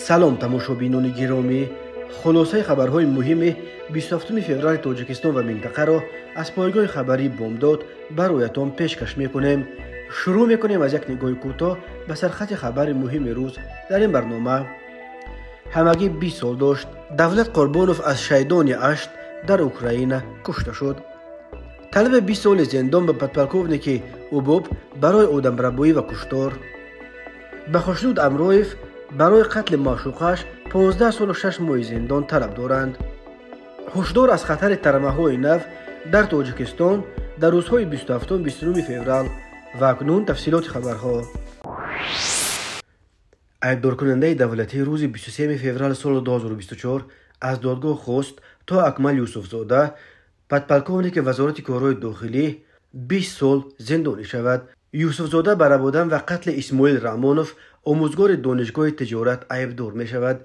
Салом, тамошобинони гиромӣ. Хулосаи хабарҳои муҳими 27 феврали Тоҷикистон ва минтақаро аз пойгоҳи хабарии Бомдод бароятон пешкаш мекунем. Шурӯъ мекунем аз як нигоҳи кӯтоҳ ба сархати хабари муҳими рӯз дар ин барнома. Ҳамагӣ 20 сол дошт. Давлат Қурбонов аз Шайдони Ашт дар Украина кушта шуд. Талаби 20 соли зиндон ба подполковники УБОП барои одамрабоӣ ва куштор. Ба Хушнуд Амроев барои қатли маъшуқаш 15 солу 6 моҳи зиндон талаб доранд. Ҳушдор аз хатари тарамаҳои нав дар Тоҷикистон дар рӯзҳои 27-29 феврал. Ва акнун тафсилоти хабарҳо. Айбдоркунандаи давлатӣ рӯзи 23 феврали соли 2024 аз додгоҳ хост, то Акмал Юсуфзода, подполковники Вазорати корҳои дохилӣ, 20 сол зиндонӣ шавад. Юсуфзода ба рабодан ва қатли Исмоил Раҳмонов, омӯзгори донишгоҳи тиҷорат, айбдор мешавад.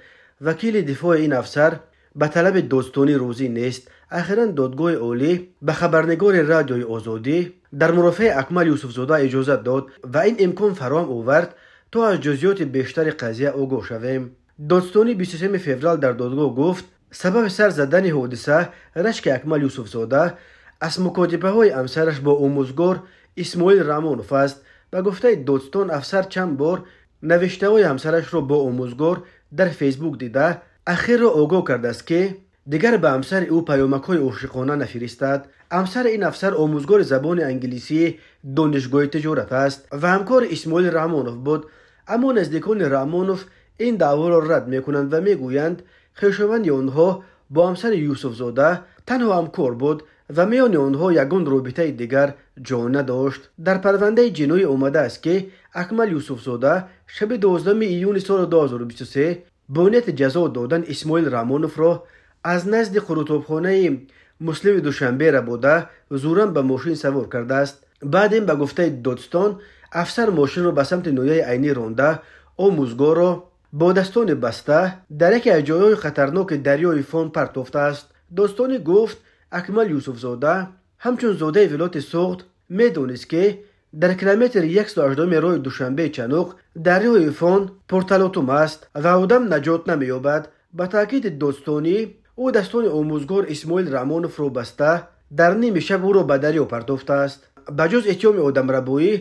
Вакили дифои ин афсар ба талаби додстонӣ розӣ нест. Ахиран додгоҳи олӣ ба хабарнигори Радиои Озодӣ дар мурофиаи Акмал Юсуфзода иҷозат дод ва ин имкон фароҳам овард, то аз ҷузъиёти бештари қазия огоҳ шавем. Додстонӣ 23 феврал дар додгоҳ гуфт, сабаби сар задани ҳодиса рашки Акмал Юсуфзода аз мукотибаҳои ҳамсараш бо омӯзгор Исмоил Раҳмонов аст. Ба гуфтаи додстон, афсар чанд бор навиштаҳои ҳамсарашро бо омӯзгор дар Фейсбук дида, ахирро огоҳ кардааст, ки дигар ба ҳамсари ӯ паёмакҳои ошиқона нафиристад. Ҳамсари ин афсар омӯзгори забони англисии донишгоҳи тиҷорат аст ва ҳамкори Исмоил Раҳмонов буд. Аммо наздикони Раҳмонов ин даъворо рад мекунанд ва мегӯянд, хешованди онҳо бо ҳамсари Юсуфзода танҳо ҳамкор буд ва миёни онҳо ягон робитаи дигар ҷо надошт. Дар парвандаи ҷиноӣ омадааст, ки Акмал Юсуфзода шаби 12 июни соли 2023 бо нияти ҷазо додан Исмоил Раҳмоновро аз назди қурутобхонаи Муслими Душанбе рабода, зӯран ба мошин савор кардааст. Баъд ин, ба гуфтаи додстон, афсар мошинро ба самти ноҳияи Айнӣ ронда, омӯзгорро бо дастони баста дар яке аз ҷойҳои хатарноки дарёи Фон партофтааст. Додстонӣ гуфт, Акмал Юсуфзода ҳамчун зодаи вилояти Суғд медонист, ки дар километри 180 роҳи Душанбеи Чануқ дарёи Фон пурталотум аст ва одам наҷот намеёбад. Ба таъкиди додстонӣ, ӯ дастони омӯзгор Исмоил Раҳмоновро баста, дар ними шаб ӯро ба дарё партофтааст. Ба ҷуз иттиҳоми одамрабоӣ,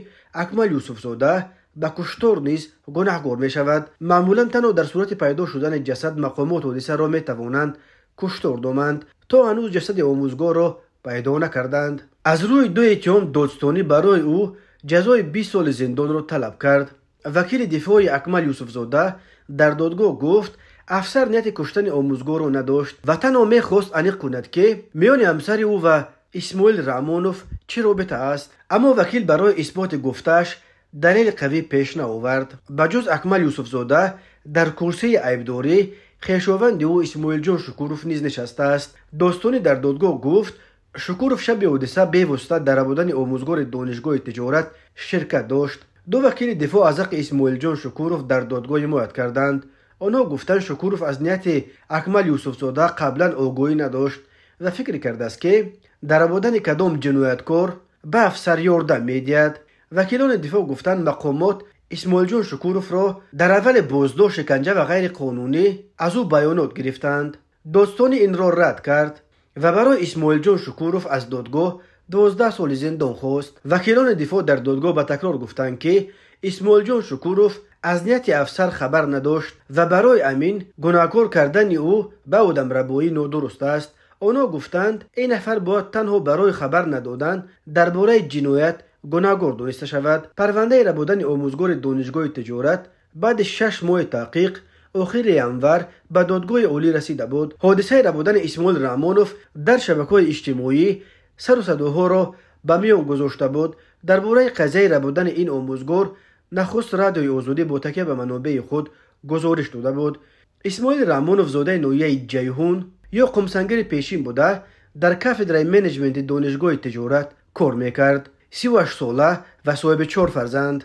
Акмал Юсуфзода ба куштор низ гунаҳгор мешавад. Маъмулан танҳо дар сурати пайдо шудани ҷасад мақомот ҳодисаро метавонанд куштор доманд. То ҳанӯз ҷасади омӯзгорро пайдо накарданд. Аз рӯи ду иттиҳом додстонӣ барои ӯ ҷазои 20 соли зиндонро талаб кард. Вакили дифои Акмал Юсуфзода дар додгоҳ гуфт, афсар нияти куштани омӯзгорро надошт ва танҳо мехост аниқ кунад, ки миёни ҳамсари ӯ ва Исмоил Раҳмонов чӣ робита аст. Аммо вакил барои исботи гуфтааш далели қавӣ пеш наовард. Ба ҷуз Акмал Юсуфзода дар курсии айбдорӣ хешованди ӯ Исмоилҷон Шукуров низ нишастааст. Додстонӣ дар додгоҳ гуфт, Шукуров шаби ҳодиса бевосита дар рабудани омӯзгори донишгоҳи тиҷорат ширкат дошт. Ду вакили дифоъ аз ҳаққи Исмоилҷон Шукуров дар додгоҳ ҳимоят карданд. Онҳо гуфтанд, Шукуров аз нияти Акмал Юсуфзода қаблан огоҳӣ надошт ва фикр кардааст, ки дар рабудани кадом ҷинояткор ба афсар ёрдам медиҳад. Вакилони дифоъ гуфтанд, мақомот Исмоилҷон Шукуровро дар аввали боздошт шиканҷа ва ғайриқонунӣ аз ӯ баёнот гирифтанд. Додстонӣ инро рад кард ва барои Исмоилҷон Шукуров аз додгоҳ 12 соли зиндон хост. Вакилони дифоъ дар додгоҳ ба такрор гуфтанд, ки Исмоилҷон Шукуров аз нияти афсар хабар надошт ва барои амин гунаҳкор кардани ӯ ба одамрабоӣ нодуруст аст. Онҳо гуфтанд, ин нафар бояд танҳо барои хабар надодан дар бораи ҷиноят гунаҳгор дониста шавад. Парвандаи рабудани омӯзгори донишгоҳи тиҷорат баъди 6 моҳи таҳқиқ охири январ ба додгоҳи олӣ расида буд. Ҳодисаи рабудани Исмоил Раҳмонов дар шабакаҳои иҷтимоӣ сару садоҳоро ба миён гузошта буд. Дар бораи қазияи рабудани ин омӯзгор нахуст Радиои Озодӣ бо такя ба манобеи худ гузориш дода буд. Исмоил Раҳмонов зодаи ноҳияи Ҷайҳун ё Қумсангири пешин буда, дар кафедраи менеҷменти донишгоҳи тиҷорат кор мекард. 38 сола ва соҳиби чор фарзанд.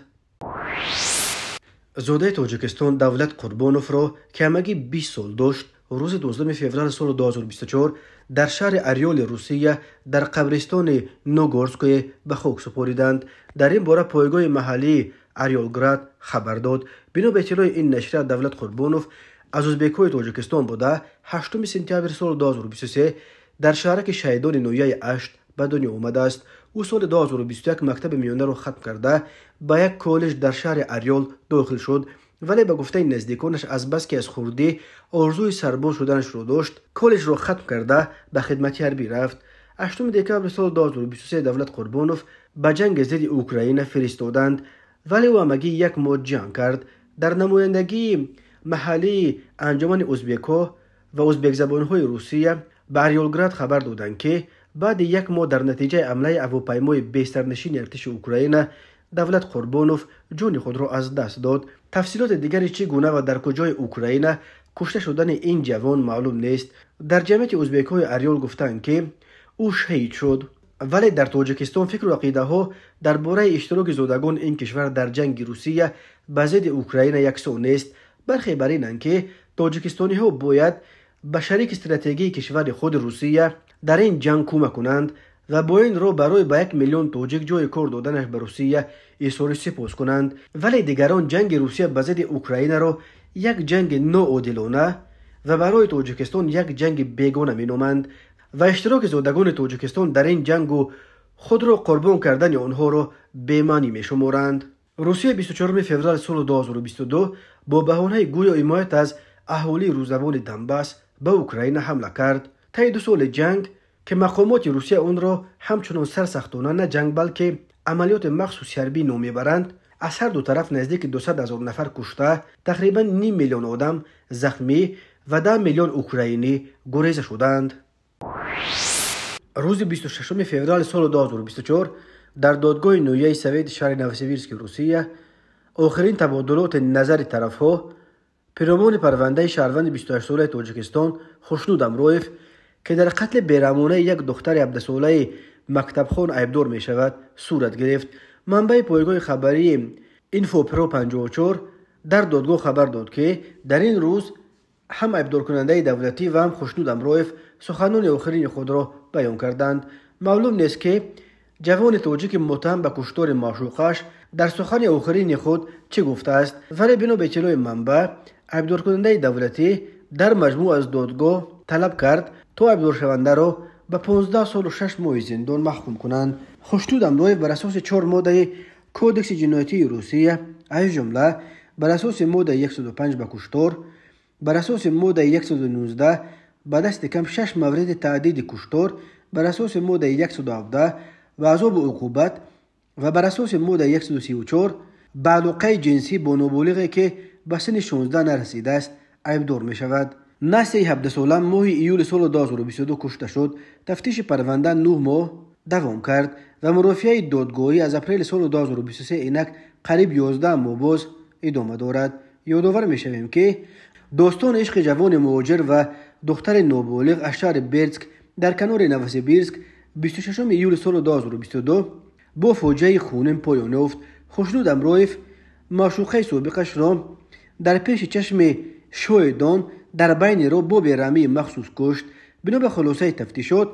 Зодаи Тоҷикистон Давлат Қурбоновро, ки ҳамагӣ 20 сол дошт, рӯзи 12 феврали соли 2024 дар шаҳри Орёли Русия дар қабристони Ногорское ба хок супориданд. Дар ин бора пойгоҳи маҳаллии Орёлград хабар дод. Бино ба иттилои ин нашрия, Давлат Қурбонов аз ӯзбекҳои Тоҷикистон буда, 8 сентябри соли 2023 дар шаҳраки Шаҳидони ноҳияи Ашт ба дунё омадааст. Ӯ соли 2021 мактаби миёнаро хатм карда, ба як коллеҷ дар шаҳри Орёл дохил шуд, вале ба гуфтаи наздиконаш азбаски аз хурдӣ орзуи сарбоз шуданашро дошт, коллеҷро хатм карда ба хидмати ҳарбӣ рафт. 8 декабри соли 2023 Давлат Қурбонов ба ҷанги зидди Украина фиристоданд, вале ӯ ҳамагӣ як моҳ ҷанг кард. Дар намояндагии маҳаллии анҷумани ӯзбекҳо ва ӯзбекзабонҳои Русия ба Орёлград хабар доданд, ки баъди як моҳ дар натиҷаи ҳамлаи ҳавопаймои бесарнишини артиши Украина Давлат Қурбонов ҷони худро аз даст дод. Тафсилоти дигари чӣ гуна ва дар куҷои Украина кушта шудани ин ҷавон маълум нест. Дар ҷамъияти ӯзбекҳои Орёл гуфтанд, ки ӯ шаҳид шуд, вале дар Тоҷикистон фикру ақидаҳо дар бораи иштироки зодагони ин кишвар дар ҷанги Русия ба зидди Украина яксон нест. Бархе бар инанд, ки тоҷикистониҳо бояд ба шарики стратегии кишвари худ Русия дар ин ҷанг кӯмак кунанд ва бо ин роҳ барои ба 1 миллион тоҷик ҷои кор доданаш ба Русия изҳори сипос кунанд. Вале дигарон ҷанги Русия ба зидди Украинаро як ҷанги ноодилона ва барои Тоҷикистон як ҷанги бегона меноманд ва иштироки зодагони Тоҷикистон дар ин ҷангу худро қурбон кардани онҳоро бемаънӣ мешуморанд. Русия 24 феврали соли 2022 бо баҳонаи гӯё ҳимоят аз аҳолии рӯзавони Донбасс ба Украина ҳамла кард. Таи 2 соли ҷанг, ки мақомоти Русия онро ҳамчунон сарсахтона на ҷанг, балки амалиёти махсуси ҳарбӣ ном мебаранд, аз ҳар ду тараф наздики 200 000 нафар кушта, тақрибан ним миллион одам захмӣ ва 10 миллион украинӣ гуреза шуданд. Рӯзи 26 феврали соли 2024 дар додгоҳи ноҳияи Совети шаҳри Новосибирски Русия охирин табодулоти назари тарафҳо пиромони парвандаи шаҳрванди 28-солаи Тоҷикистон Хушнуд Амроев, ки дар қатли бераҳмонаи як духтари 17-солаи мактабхон айбдор мешавад, сурат гирифт. Манбаи пойгоҳи хабарии Инфопро 54 дар додгоҳ хабар дод, ки дар ин рӯз ҳам айбдоркунандаи давлатӣ ва ҳам Хушнуд Амроев суханони охирини худро баён карданд. Маълум нест, ки ҷавони тоҷики муттаҳам ба куштори маъшуқаш дар сухани охирини худ чӣ гуфтааст, вале бино ба иттилои манбаъ айбдоркунандаи давлатӣ дар маҷмӯъ аз додгоҳ талаб кард, то айбдоршавандаро ба 15 солу 6 моҳи зиндон маҳкум кунанд. Хушнуд Амроев бар асоси 4 моддаи Кодекси ҷиноятии Русия, аз ҷумла бар асоси моддаи 105 ба куштор, бар асоси моддаи 119 ба дасти кам 6 мавриди таъдиди куштор, бар асоси моддаи 117 ва азобу уқубат ва бар асоси моддаи 134 ба алоқаи ҷинсӣ бо ноболиғе, ки ба синни 16 нарасидааст, айбдор мешавад. Настяи 17-сола моҳи июли соли 2022 кушта шуд. Тафтиши парванда 9 моҳ давом кард ва мурофиаи додгоҳӣ аз апрели соли 2023 инак қариб 11 моҳ боз идома дорад. Ёдовар мешавем, ки достони ишқи ҷавони муҳоҷир ва духтари ноболиғ аз шаҳри Бердск дар канори Новосибирск 26 июли соли 2022 бо фоҷиаи хунин поён ёфт. Хушнуд Амроев маъшуқаи собиқашро дар пеши чашми шоҳидон дар байни роҳ бо бераҳмии махсус кушт. Бино ба хулосаи тафтишот,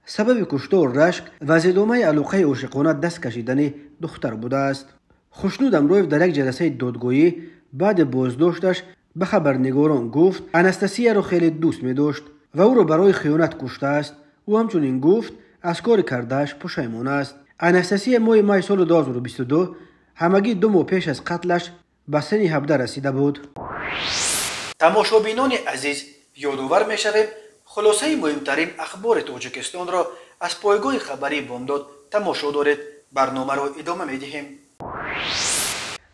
сабаби куштор рашк ва аз идомаи алоқаи ошиқона даст кашидани духтар будааст. Хушнуд Амроев дар як ҷаласаи додгоҳӣ баъди боздошташ ба хабарнигорон гуфт, Анастасияро хеле дӯст медошт ва ӯро барои хиёнат куштааст. Ӯ ҳамчунин гуфт, аз кори кардааш пушаймон аст. Анастасия моҳи майи соли 2022 ҳамагӣ 2 моҳ пеш аз қатлаш ба синни 17 расида буд. Тамошобинони азиз, ёдовар мешавем, хулосаи муҳимтарин ахбори Тоҷикистонро аз пойгоҳи хабарии Бомдод тамошо доред. Барномаро идома медиҳем.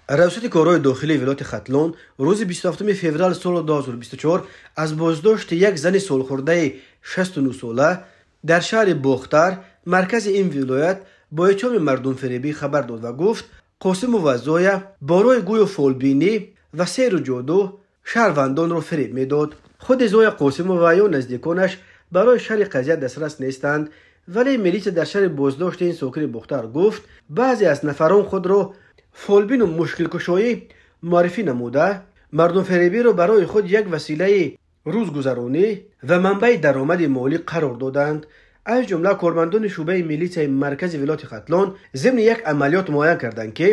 Раёсати корҳои дохилии вилояти Хатлон рӯзи 27 феврали соли 2024 аз боздошти як зани солхӯрдаи 69-сола дар шаҳри Бохтар, маркази ин вилоят, бо иттиҳоми мардумфиребӣ хабар дод ва гуфт, Қосимова Зоя бо роҳи гӯю фолбинӣ ва сеҳру ҷоду шаҳрвандонро фиреб медод. Худи Зоя Қосимова ё наздиконаш барои шарҳи қазия дастрас нестанд, вале милитсия дар шарҳи боздошти ин сокини Бохтар гуфт, баъзе аз нафарон худро фолбину мушкилкушоӣ муаррифӣ намуда, мардумфиребиро барои худ як василаи рӯзгузаронӣ ва манбаи даромади молӣ қарор доданд. Аз ҷумла кормандони шӯъбаи милитсияи маркази вилояти Хатлон зимни як амалиёт муайян карданд, ки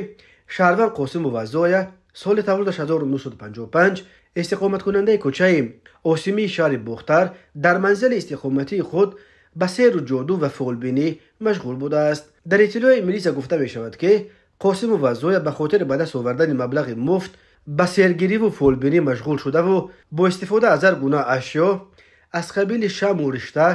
шаҳрванд Қосимова Зоя соли таваллудаш 1955, истиқоматкунандаи кӯчаи Осимии шаҳри Бохтар дар манзили истиқоматии худ ба сеҳру ҷоду ва фолбинӣ машғул будааст. Дар иттилои милиса гуфта мешавад, ки Қосимова Зоя ба хотири ба даст овардани маблағи муфт ба сеҳргириву фолбинӣ машғул шудаву бо истифода аз ҳар гуна ашё аз қабили шамъу ришта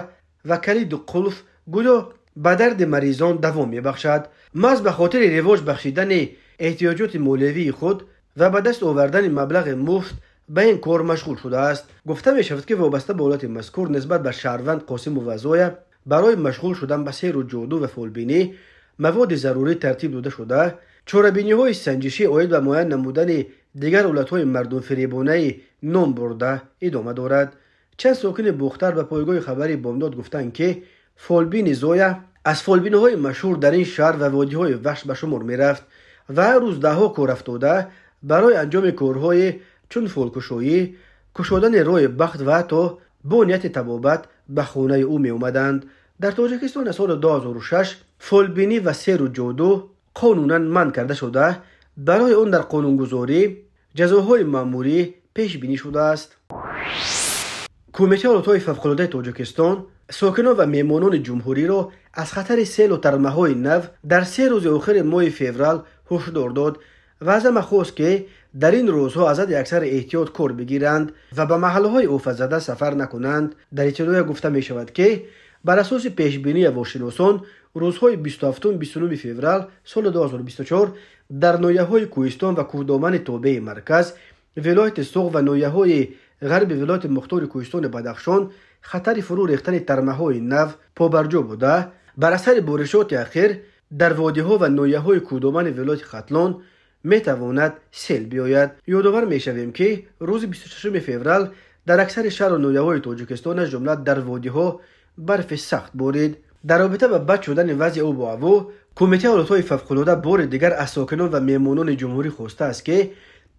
ва калиду қулф гӯё ба дарди маризон давом мебахшад. Маҳз ба хотири ривоҷ бахшидани эҳтиёҷоти молиявии худ ва ба даст овардани маблағи муфт ба ин кор машғул шудааст. Гуфта мешавад, ки вобаста ба ҳолати мазкур нисбат ба шаҳрванд Қосимова Зоя барои машғул шудан ба сеҳру ҷоду ва фолбинӣ маводи зарурӣ тартиб дода шуда, чорабиниҳои санҷишӣ оид ба муайян намудани дигар ҳолатҳои мардумфиребонаи ном бурда идома дорад. Чанд сокини Бохтар ба пойгоҳи хабари Бомдод гуфтанд, ки фолбини Зоя аз фолбиниҳои машҳур дар ин шаҳр ва водиҳои Вахш ба шумор мерафт ва ҳар рӯз даҳҳо кор афтода барои анҷоми корҳои чун фолкушоӣ, кушодани роҳи бахт ва ҳатто бо нияти табобат ба хонаи ӯ меомаданд. Дар Тоҷикистон аз соли 2006 фолбинӣ ва сеҳру ҷоду қонунан манъ карда шуда, барои он дар қонунгузорӣ ҷазоҳои маъмурӣ пешбинӣ шудааст. Кумитаи ҳолатҳои фавқулодаи Тоҷикистон сокинон ва меҳмонони ҷумҳуриро аз хатари селу тармаҳои нав дар 3 рӯзи охири моҳи феврал ҳушдор дод ва аз ҳама хост, ки дар ин рӯзҳо аз ҳадди аксари эҳтиёт кор бигиранд ва ба маҳаллаҳои офатзада сафар накунанд. Дар иттилоя гуфта мешавад, ки бар асоси пешбинии ҳавошиносон рӯзҳои 27-29 феврал соли 2024 дар ноҳияҳои Кӯҳистон ва кӯҳдомани тобеи марказ, вилояти Суғд ва ноҳияҳои ғарби вилояти мухтори Кӯҳистони Бадахшон хатари фурӯ рехтани тармаҳои нав побарҷо буда, бар асари боришоти ахир дар водиҳо ва ноҳияҳои кӯҳдомани вилояти Хатлон метавонад сел биёяд. Ёдовар мешавем, ки рӯзи 26 феврал дар аксари шаҳру ноҳияҳои Тоҷикистон аз ҷумла дар водиҳо барфи сахт борид. Дар робита ба бад шудани вазъи обу ҳаво Кумитаи ҳолатҳои фавқулода бори дигар аз сокинон ва меҳмонони ҷумҳурӣ хостааст, ки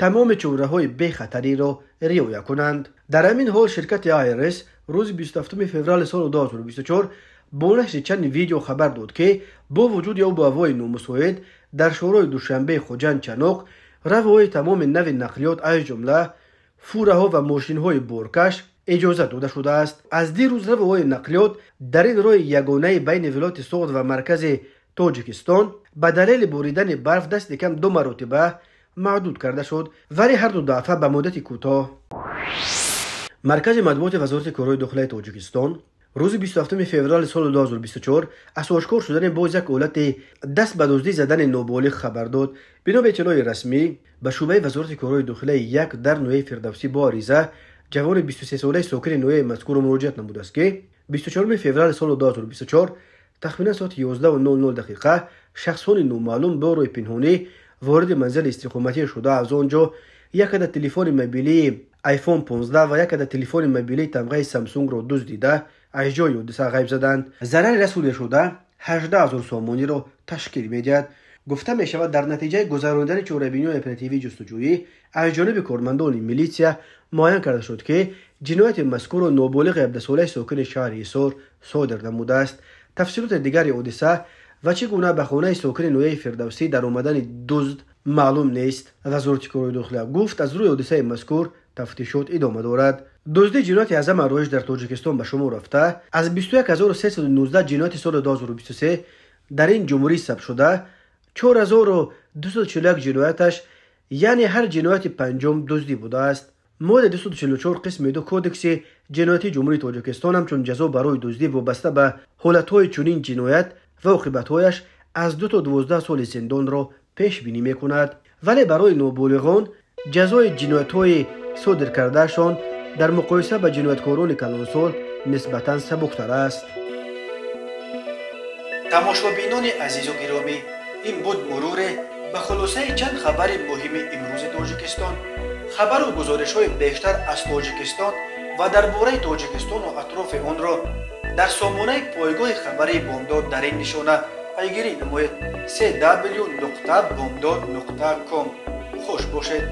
тамоми чораҳои бехатариро риоя кунанд. Дар ҳамин ҳол ширкати АРС рӯзи 27 феврали соли 2024 бо нашри чанд видео хабар дод, ки бо вуҷуди обу ҳавои номусоид дар шӯрои Душанбе, Хуҷанд, Чаноқ равои тамоми нави нақлиёт аз ҷумла фураҳо ва мошинҳои боркаш иҷозат дода шудааст. Аз дирӯз равоҳои нақлиёт дар ин роҳи ягонаи байни вилояти Суғд ва маркази Тоҷикистон ба далели боридани барф дасти кам 2 маротиба маҳдуд карда шуд, вале ҳар ду дафъа ба муддати кӯтоҳ. Маркази матбуоти Вазорати корҳои дохилаи Тоҷикистон рӯзи 27 феврали соли 2024 аз ошкор шудани боз як ҳолати даст ба дуздӣ задани ноболиғ хабар дод. Бино ба иттилои расмӣ ба шӯъбаи Вазорати корҳои дохилаи як дар ноҳияи Фирдавсӣ бо ариза ҷавони 23-солаи сокини ноҳияи мазкур муроҷиат намудааст, ки 24 феврали соли 2024 тахминан соати 11:00 дақиқа шахсони номаълум бо роҳи пинҳонӣ вориди манзили истиқоматӣ шуда, аз он ҷо як адад телефони мобилии iPhone 15 ва як адад телефони мобилии тамғаи Samsung-ро дуздида аз ҷои ҳодиса ғайб заданд. Зарари расонида 18 000 сомониро ташкил медиҳад. Гуфта мешавад, дар натиҷаи гузаронидани чорабиниҳои оперативии ҷустуҷӯӣ аз ҷониби кормандони милитсия муайян карда шуд, ки ҷинояти мазкурро ноболиғи 17-солаи сокини шаҳри Ҳисор содир намудааст. Тафсилоти дигари ҳодиса ва чӣ гуна ба хонаи сокини ноҳияи Фирдавсӣ дар омадани дузд маълум нест. Вазорати корҳои дохила гуфт, аз рӯи ҳодисаи мазкур тафтишот идома дорад. Дуздии ҷинояти аз ҳама роиҷ дар Тоҷикистон ба шумор рафта, аз 21319 ҷинояти соли 2023 дар ин ҷумҳурӣ сабт шуда, 4241 ҷинояташ, яъне ҳар ҷинояти панҷум дуздӣ будааст. Моддаи 244 қисми 2 Кодекси ҷиноятии Ҷумҳурии Тоҷикистон ҳамчун ҷазо барои дуздӣ вобаста ба ҳолатҳои чунин ҷиноят ва оқибатҳояш аз 2 то 12 соли зиндонро пешбинӣ мекунад. Вале барои ноболиғон ҷазои ҷиноятҳои содир кардаашон дар муқоиса ба ҷинояткорони калонсол нисбатан сабуктар аст. Тамошобинони азизу гиромӣ, ин буд муруре ба хулосаи чанд хабари муҳими имрӯзи Тоҷикистон. Хабару гузоришҳои бештар аз Тоҷикистон ва дар бораи Тоҷикистону атрофи онро дар сомонаи пойгоҳи хабарии Бомдод дар ин нишона пайгирӣ намоед: cw.bomdod.com. Хуш бошед.